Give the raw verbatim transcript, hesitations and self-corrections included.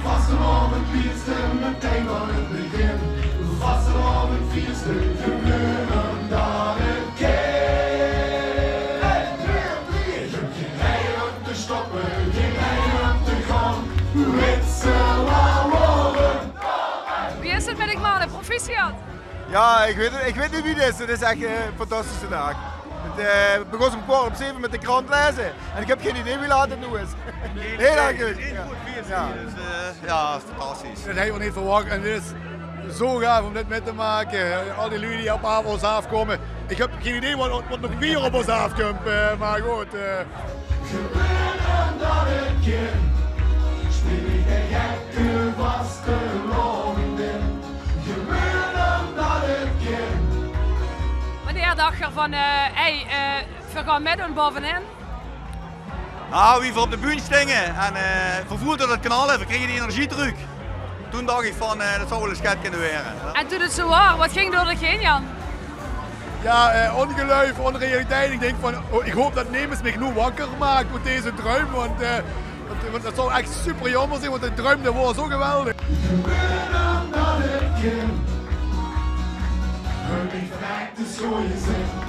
Vastelaovend vieste metein van 't begin. Vastelaovend vieste, gebeurt dan 't kind. Hey, twee, drie. Geen reden om te stoppen, geen reden om te gaan. Wits se waal waorum? Wie is 't mit de knalle? Proficiat. Ja, ich weit, ich weit neet wie 't is. 't Is ech, eh, 'ne fantastische daag. 't Eh, begós óm kwart op zeve mit de krant laeze. En ich höb gein idee wie laat 't noe is. Hiel erg leuk. Ja. Ja. Dus, eh, ja, fantastisch. Det höbbe v'r neet verwach. En 't is zo gaaf óm dit mit te make. Al die luuj die op aaf-, op ós aafkómme. Ich höb gein idee waat, waat nog mieë op ós aafkump, eh, mer good, eh. Gebeurt dan det 't kind, speel ich de gekke vastelaovend in. Gebeurt dan det 't kind. Wanneer dach geer van, eh, hey, eh, veer gaon mitdoon bovenin? Nou, wie veer op de bühne stónge en, eh, veer voelde det knalle, veer krege die energie trök. Toen dach ich van, eh, det zou waal ins get kinne waere. En toen 't zo waor, waat ging door dich heen, Jan? Ja, eh, óngeluif, ónrealiteit. Ich dink van, oh, ich haop det nemes mich noe wakker maak oet deze druim, want, eh, want, want det zou ech super jaomer zeen, want de druim, dae waor zo geweldig. Gebeurt dan det 't kind, höb ich verrek de schooie zin.